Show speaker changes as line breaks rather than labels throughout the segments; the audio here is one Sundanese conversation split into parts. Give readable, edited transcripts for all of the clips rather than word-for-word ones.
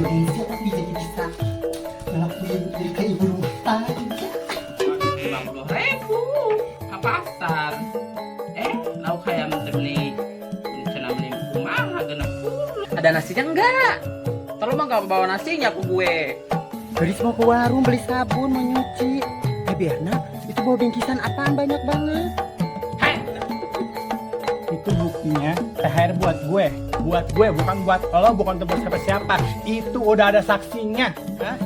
Indonesia tapi jadi bisa ngelakuin jadi kayak ibu rumah tangga.
50.000 ke pasar. Lauk hayam teh beli cenah beli kumaha 60. Ada nasinya enggak? Tolong mah enggak bawa nasinya ke gue.
Gadis mau ke warung beli sabun, mau nyuci. Berna, itu bawa bingkisan apaan banyak banget.
Hei,
Itu buktinya THR buat gue. Buat gue, bukan buat lo, bukan untuk siapa-siapa. Itu udah ada saksinya. Hah?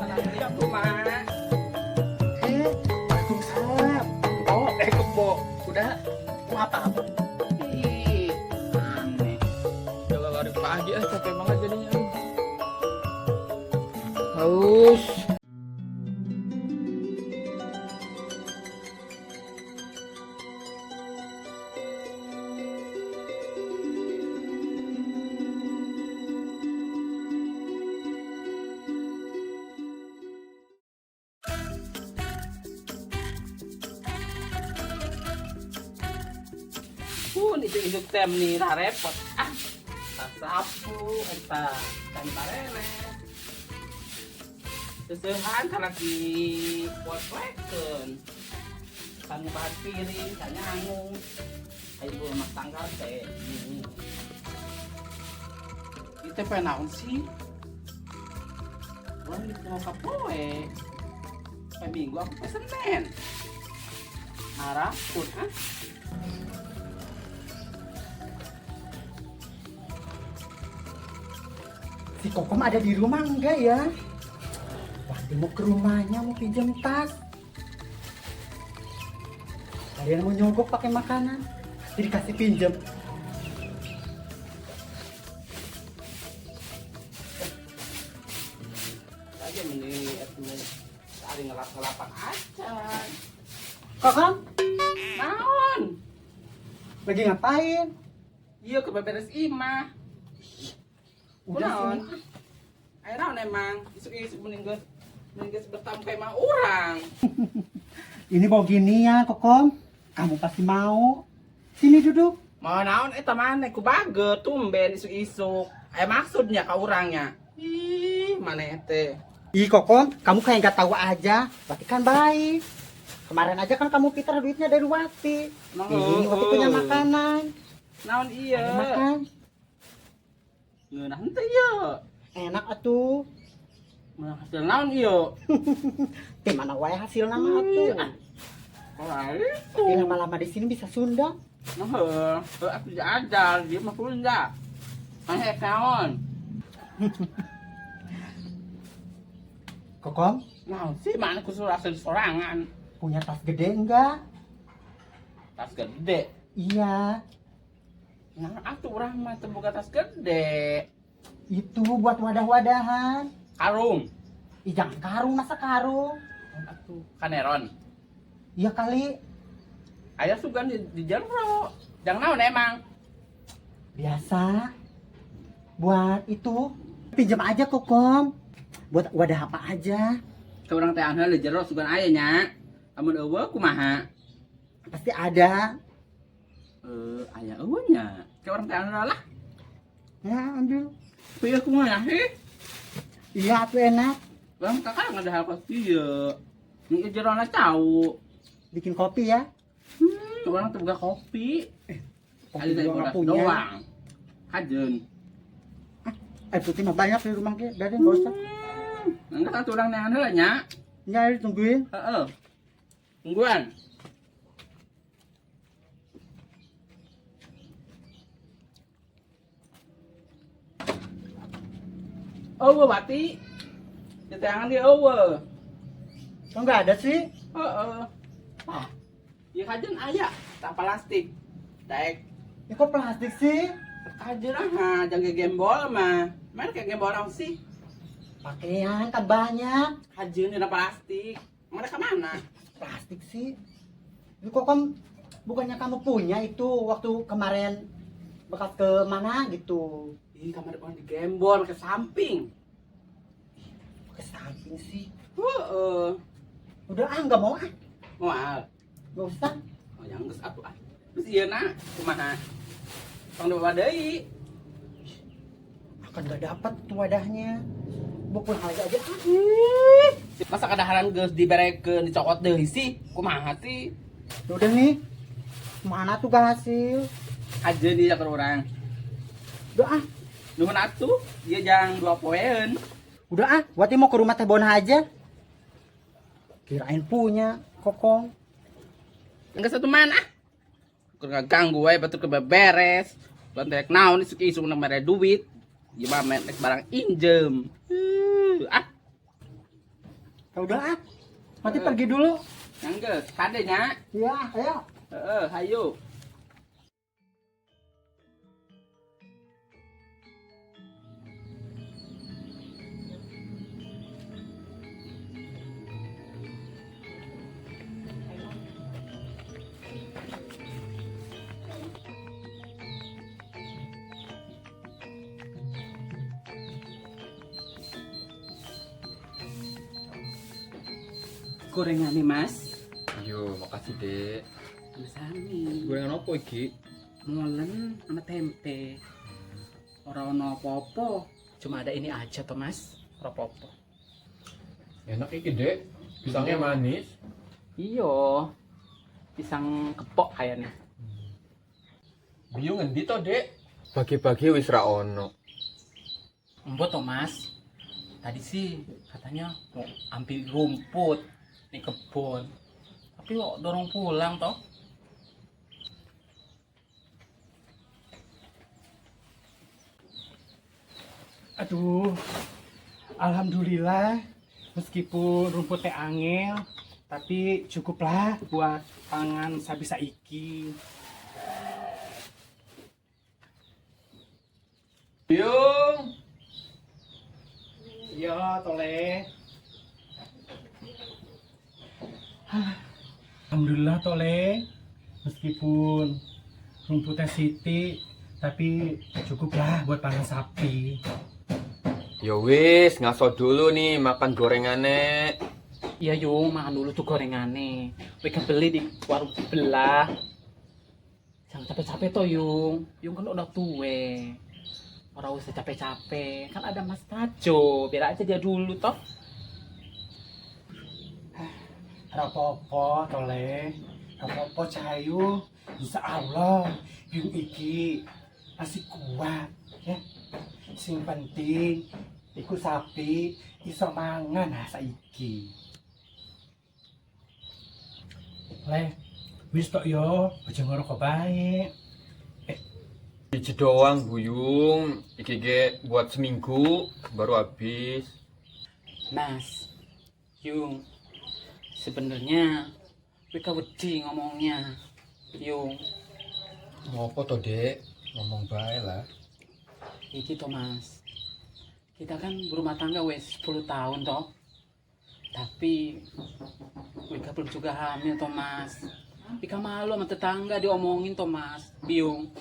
Kumaha?
Waalaikumsalam.
Oh, kebo. Udah.
Mau apa-apa?
Ih, aneh. Jalan lari pagi, capek banget jadinya. Haus. Pun isuk-isuk tem nih repot. Ah, tak sapu, eta kan barele. Sesehan karena di potwekeun. Kan bahan piring, kan nyangung. Ayo ibu rumah tangga teh. Itu teh naon sih? Urang di mau ka poe. Poe Minggu aku poe Senin. Harapun ah.
Si Kokom ada di rumah enggak ya? Wati mau ke rumahnya mau pinjam tas. Kalian mau nyogok pakai makanan, jadi kasih pinjam.
Aja meni atuh ari ngelap-ngelapan aja.
Kokom,
Naon?
lagi ngapain?
Iya ke beberes imah.
Udah
Kunaon?
sini.
Ayo naon emang isuk-isuk mending geus bertamu ka imah urang.
Ini bawa gini ya, Kokom. Kamu pasti mau. Sini duduk.
Mau naon eta maneh ku bage tumben isuk-isuk. Aya maksudnya ka urangnya. Ih, maneh teh.
Ih, Kokom, kamu kayak nggak tahu aja. Wati kan baik. Kemarin aja kan kamu pintar duitnya dari Wati.
Emang
Ini Wati punya makanan.
Naon iya?
Ayo makan.
Ngeunah henteu ieu.
Enak atuh.
Meunang hasil naon ieu?
Di mana wae hasilna mah atuh.
Oh, itu.
Tapi lama-lama di sini bisa Sunda.
Nah, heuh, aku diajar, dia mah Sunda. Maneh naon?
Kokom,
Naon sih maneh ku surasan sorangan.
Punya tas gede enggak?
Tas gede.
Iya,
Nah, atuh urang mah teu boga tas gede.
Itu buat wadah-wadahan.
Karung.
Ih, jangan karung, masa karung?
Atuh kaneron.
Iya kali.
Aya sugan di jero. Jangan naon emang.
Biasa. Buat itu. Pinjam aja Kokom. Buat wadah apa aja.
Ke urang teh anu di jero sugan aya nya. Amun eueuh kumaha?
Pasti ada.
Aya eueuh nya. Ke urang teh anu lah.
Ya, ambil.
Pieu kumaha sih?
Iya, atuh enak.
Bang kakak nggak ada hal kos ieu. Ini jerona cau.
Bikin kopi ya.
Orang tuh buka kopi.
Kopi
Ada dari
juga nggak
bodas
punya.
doang. Kajen.
Air putih mah banyak di rumah ge. Udah deh, nggak usah.
Enggak satu orang neangan heula nya.
Ya, tungguin.
Heeh. Tungguan. Eueuh Wati. Di tangan dia eueuh.
Kok nggak ada sih?
Heeh. Ah. Ya kajen aya, tak plastik. Daek
Ya kok plastik sih?
Kajen ah, jangan gembol mah. Mana kayak gembol orang sih?
Pakaian kan banyak.
Kajen dina plastik. Mana ke mana?
Plastik sih. Ini kok kamu, bukannya kamu punya itu waktu kemarin bekas ke mana gitu?
Ih, kamar orang digembol ke samping.
Ke samping sih.
Heeh.
Udah ah, nggak mau ah.
Moal.
Nggak usah.
Oh, yang geus atuh ah. Terus ieu na kumaha? Tong dibawa deui.
Akan nggak dapat tuh wadahnya. Bawa pulang lagi aja.
Ih, masa kadaharan geus diberekeun dicokot deui sih? Kumaha sih?
Ya udah nih. Mana tuh gak hasil?
Aja nih ya orang.
Udah ah.
Nuhun atuh, ieu jang 2 poeun.
Udah ah, Wati mau ke rumah Teh Bona aja. Kirain punya kokong.
Enggak satu mana ah. Keur ngaganggu wae batur ke beberes. Lan rek naon isuk-isuk nang mere duit. Gimana main rek barang injem. Ah,
Ya udah ah. Wati pergi dulu.
Enggeus, kade nya.
Iya, ayo.
Heeh, hayu. Gorengan nih, Mas.
Yo, makasih, Dek.
Sami-sami.
Gorengan apa iki?
Molen sama tempe. Ora ono apa-apa. Cuma ada ini aja toh, Mas. Ora apa-apa.
Enak iki, Dek. Pisangnya manis.
Iyo. Pisang kepok kayaknya.
Biung ngendi to, Dek? Pagi-pagi wis ra ono.
Embo toh, Mas. Tadi sih katanya mau ambil rumput di kebun. Tapi kok dorong pulang toh?
Aduh, alhamdulillah meskipun rumputnya angel, tapi cukuplah buat pangan sapi saiki.
Biung.
Iya, Tole. Alhamdulillah, Tole. Meskipun rumputnya siti, tapi cukuplah buat pangan sapi.
Ya wis, ngaso dulu nih makan gorengane.
Iya yung, makan dulu tuh gorengane. Wika beli di warung sebelah. Jangan capek-capek toh Yung. Yung kan udah tua. Ora usah capek-capek. Kan ada Mas Tajo. Biar aja dia dulu toh.
Rapopo, Tole. Rapopo, Cahayu. Insya Allah, Yung iki masih kuat, ya. Sing penting, iku sapi iso mangan nah saiki. Le, wis tok yo, aja ngerokok bae.
Biji doang, Buyung. Iki ge buat seminggu baru habis.
Mas, Yung, sebenarnya Wika wedi ngomongnya. Yung,
Ngopo to, Dek? Ngomong bae lah.
Iki toh Mas. Kita kan berumah tangga wes 10 tahun toh. Tapi Wika belum juga hamil toh Mas. Wika malu sama tetangga diomongin toh Mas. Biung.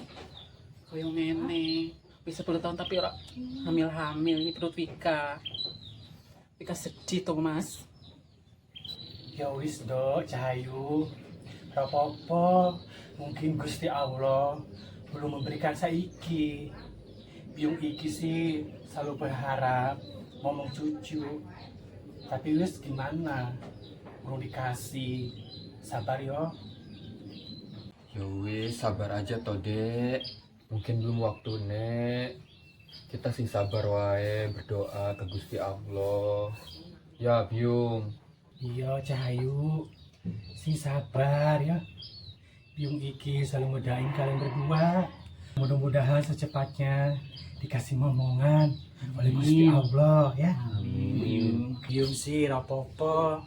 Koyo ngene. Wis 10 tahun tapi ora hamil-hamil ini perut Wika. Wika sedih toh Mas.
Ya wis dok, Cahayu. Rapopo, mungkin Gusti Allah belum memberikan saiki. Biung iki sih selalu berharap ngomong cucu. Tapi wis gimana? Belum dikasih. Sabar yo.
Ya wis, sabar aja toh, Dek. Mungkin belum waktu, Nek. Kita sing sabar wae berdoa ke Gusti Allah. Ya, Biung.
Iya, Cahayu. Sing sabar ya. Biung iki selalu ngedoain kalian berdua. Mudah-mudahan secepatnya dikasih momongan oleh Gusti Allah ya.
Amin.
Biung sih rapopo.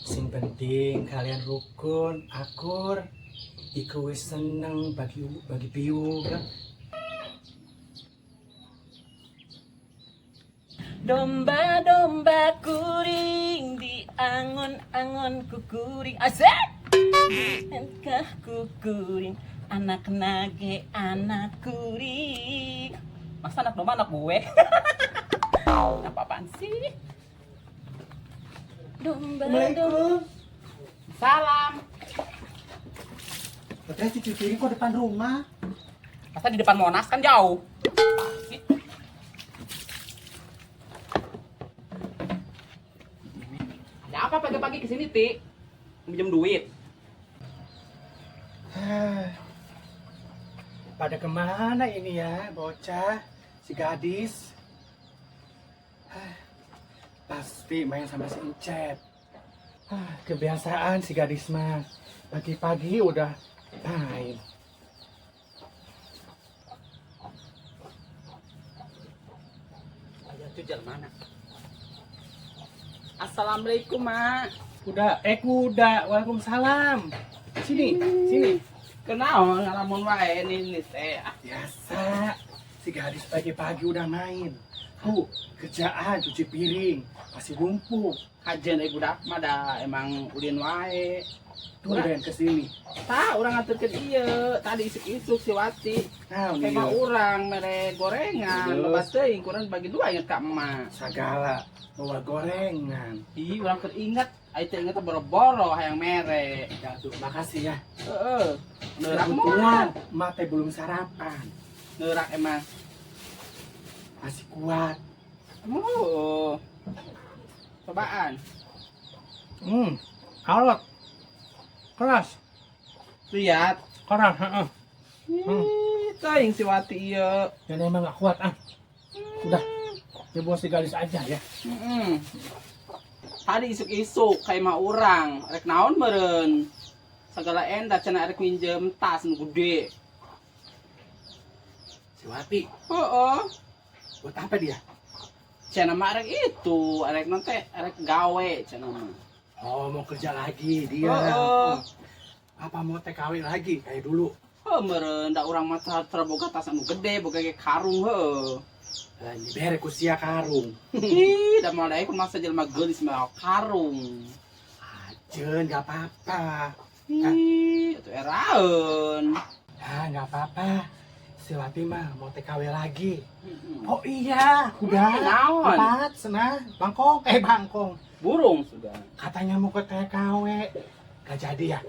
Sing penting kalian rukun, akur. Iku wis seneng bagi bagi Biung ya.
Domba-domba kuring di angon-angon kukuring asik. Enkah kukuring anak nage anak kuring. Masa anak domba anak gue? Apa-apaan sih? Domba domba.
Assalamualaikum.
Salam.
Udah cuci piring kok depan rumah.
Masa di depan Monas kan jauh. Sih. pagi-pagi kesini, Ti? Minjem duit.
Pada kemana ini ya, bocah? Si gadis. Pasti main sama si Encep. Kebiasaan si gadis mah. Pagi-pagi udah main.
Ayah tuh jalan mana? Assalamualaikum, Mak.
Kuda, kuda. Waalaikumsalam. Sini, sini.
Kenal ngalamun wae ini teh.
Biasa. Si gadis pagi-pagi udah main. Tuh, kerjaan cuci piring, masih numpuk.
Kajen euy budak mah da emang ulin wae.
Tuh udah kesini.
Tah urang ngaturkeun ieu, tadi isuk-isuk si Wati.
Nah,
Kayak
nih,
urang mere gorengan,
Terus?
loba teuing kurang bagi dua inget ka emak.
Segala bawa gorengan.
Ih, urang keur inget, ai teu inget teh boro-boro hayang mere.
Ya tuh, makasih ya.
Heeh. Neurak
Kebetulan
moal,
emak teh belum sarapan.
neurak emang.
Masih kuat.
Oh. Cobaan.
Alot. Keras,
Lihat.
keras, heeh.
Ih, teuing si Wati ieu.
Dan emang gak kuat ah. Udah, ya buat si gadis aja ya.
Heeh. Tadi isuk-isuk kayak mah urang, rek naon meureun. Segala endah cenah rek minjem tas nu gede.
Si Wati,
Heeh.
buat apa dia?
Cenah mah rek itu, rek naon teh, rek gawe cenah mah.
Oh, mau kerja lagi dia.
Heeh.
Apa mau TKW lagi kayak dulu?
Heuh meureun da urang mah teu boga tas anu gede, boga ge karung heuh.
Lah, ini bere ku sia karung.
Ih, da moal daek masa jelema geulis mah karung.
Ajen, gak apa-apa.
Ih, atuh eraeun.
Ah, gak apa-apa. Si Wati mah mau TKW lagi. Oh iya, udah.
Naon?
Empat, senah, bangkong, bangkong.
Burung sudah.
Katanya mau ke TKW. Gak jadi ya?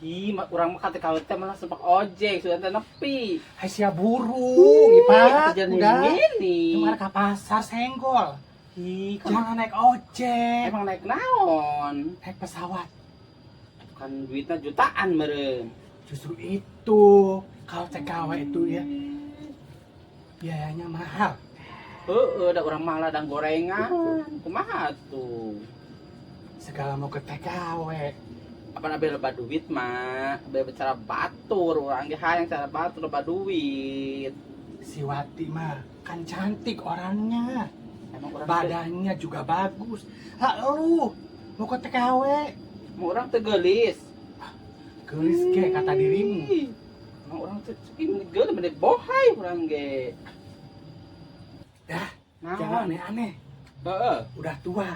Ih, urang mah ka TKW teh malah sempak ojek, sudah teh nepi.
Hai sia burung, Ipat.
Atuh jangan
Udah.
gini.
Kemarin ke pasar senggol.
Ih, kan
Jangan naik ojek.
emang naik naon?
Naik pesawat.
Kan duitnya jutaan meureun.
Justru itu, kalau TKW itu ya biayanya mahal.
Heeh, da urang mah ladang gorengan. Kumaha tuh?
Segala mau ke TKW.
Apa abe loba duit mah, abe cara batur, urang ge hayang cara batur loba duit.
Si Wati mah kan cantik orangnya.
Emang urang teu-
Badannya juga bagus. Lah lu mau ke TKW.
Emang urang teu geulis.
Gelis ke kata dirimu.
Ih, emang urang teu ih geulis meni bohai urang ge.
Dah,
Naon?
jangan aneh-aneh.
Heeh.
Udah tua.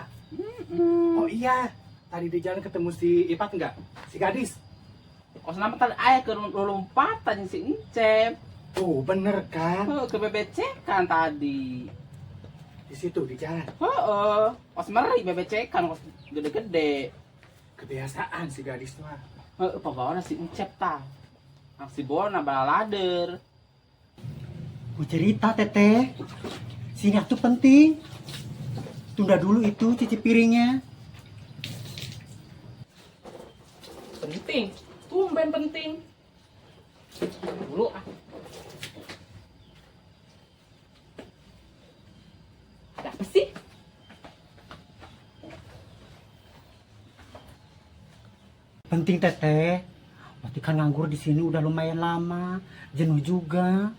Oh iya, tadi di jalan ketemu si Ipat enggak? Si gadis.
Kos nama tadi aya keur lompatan si Encep.
Tuh, bener kan?
Heuh, ke BBC kan tadi.
Di situ di jalan.
Heeh, kos meri BBC kan kos gede-gede.
Kebiasaan si gadis mah.
Heeh, pembawana si Encep tah. Ang si Bona balalader.
Ku cerita teteh. Sini tuh penting. Tunda dulu itu cuci piringnya.
Penting. Tumben penting. Dulu ah. Ada apa sih?
Penting teteh. Wati kan nganggur di sini udah lumayan lama, jenuh juga.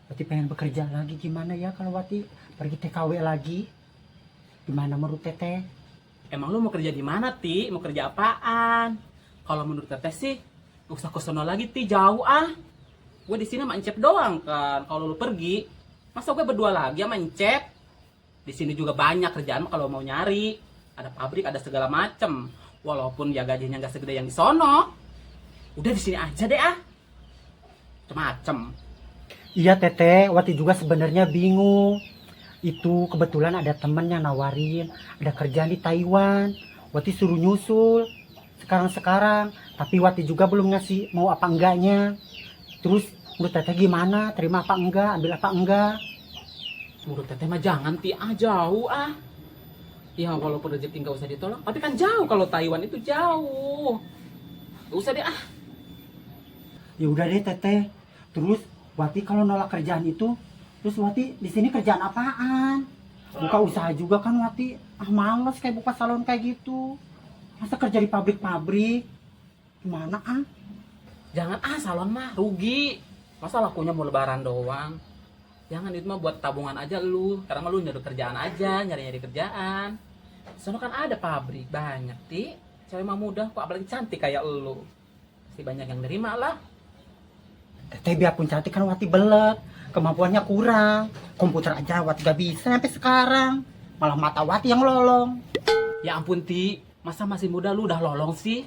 Wati pengen bekerja lagi, gimana ya kalau Wati pergi TKW lagi? Gimana menurut teteh?
Emang lu mau kerja di mana, Ti? Mau kerja apaan? Kalau menurut Teteh sih, gak usah ke sono lagi, Ti. Jauh ah. Gue di sini sama Encep doang kan. Kalau lu pergi, masa gue berdua lagi sama Encep? Di sini juga banyak kerjaan mah kalau mau nyari. Ada pabrik, ada segala macem. Walaupun ya gajinya nggak segede yang di sono. Udah di sini aja deh ah. Macem-macem.
Iya teteh, Wati juga sebenarnya bingung. Itu kebetulan ada temen yang nawarin, ada kerjaan di Taiwan. Wati suruh nyusul sekarang-sekarang, tapi Wati juga belum ngasih mau apa enggaknya. Terus menurut teteh gimana? Terima apa enggak? Ambil apa enggak?
Menurut Teteh mah jangan, Ti. Ah, jauh ah. Ya walaupun rezeki nggak usah ditolak, tapi kan jauh kalau Taiwan itu jauh. Gak usah deh ah.
Ya udah deh Teteh. Terus Wati kalau nolak kerjaan itu, terus Wati di sini kerjaan apaan? Buka usaha juga kan Wati. Ah males kayak buka salon kayak gitu. Masa kerja di pabrik-pabrik? Gimana ah?
Jangan ah salon mah rugi. Masa lakunya mau lebaran doang? Jangan, itu mah buat tabungan aja lu. Karena mah lu nyari kerjaan aja, nyari-nyari kerjaan. Soalnya kan ada pabrik banyak, Ti. Cewek mah mudah kok, apalagi cantik kayak lu. Pasti banyak yang nerima lah.
Teteh biarpun cantik kan Wati belet, kemampuannya kurang. Komputer aja Wati gak bisa sampai sekarang. Malah mata Wati yang lolong.
Ya ampun, Ti. Masa masih muda lu udah lolong sih?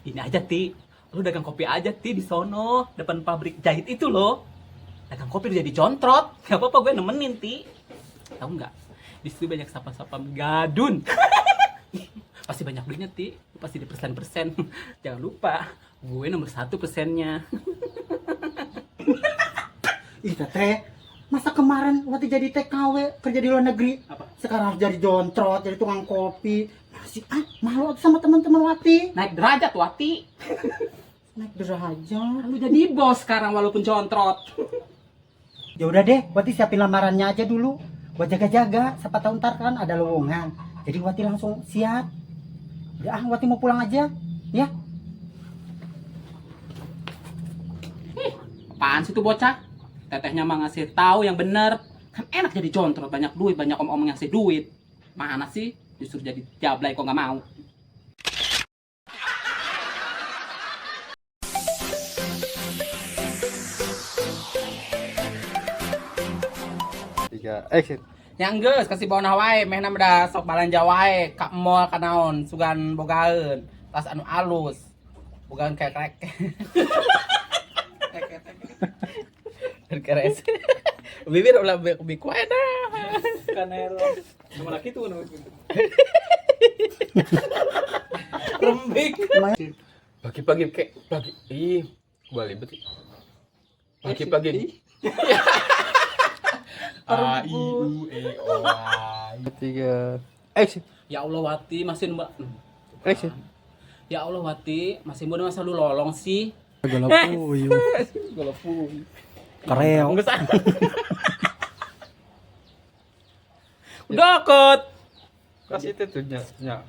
Ini aja, Ti. Lu dagang kopi aja, Ti, di sono. Depan pabrik jahit itu loh. Dagang kopi udah jadi jontrot. Gak apa-apa gue nemenin, Ti. Tahu nggak? Di situ banyak satpam-satpam gadun. Pasti banyak duitnya, Ti. Lu pasti di persen-persen. Jangan lupa, gue nomor 1 persennya.
Ih Teteh, masa kemarin Wati jadi TKW kerja di luar negeri?
Apa?
Sekarang harus jadi jontrot, jadi tukang kopi. Masih ah malu atuh sama teman-teman Wati.
Naik derajat, Wati.
Naik derajat.
Lu jadi bos sekarang walaupun jontrot.
Ya udah deh, Wati siapin lamarannya aja dulu. Buat jaga-jaga, siapa tahu ntar kan ada lowongan. Jadi Wati langsung siap. Udah ah, Wati mau pulang aja. Ya.
Ih, apaan sih tuh bocah? Tetehnya mah ngasih tahu yang bener. Kan enak jadi jontrot, banyak duit, banyak om-om ngasih duit. Mana sih? Justru jadi jablay kok nggak mau.
Tiga, action.
Yang geus kasih bawa wae, mehna mah sok balanja wae ka mall ka naon, sugan bogaeun, tas anu alus. Bogaeun kayak krek. Keres. Bibir ulah lebih kuat dah.
Kanero. Sama laki tuh.
Rembik.
Pagi-pagi kayak pagi. Ih, balik betul. Pagi-pagi. A I U E O A. Tiga, action.
Ya Allah Wati masih mbak.
Action.
Ya Allah Wati masih muda masa lu lolong sih.
Galapuyu. Kareo.
Enggak sah. Udah kot.
Kasih itu tuh nya.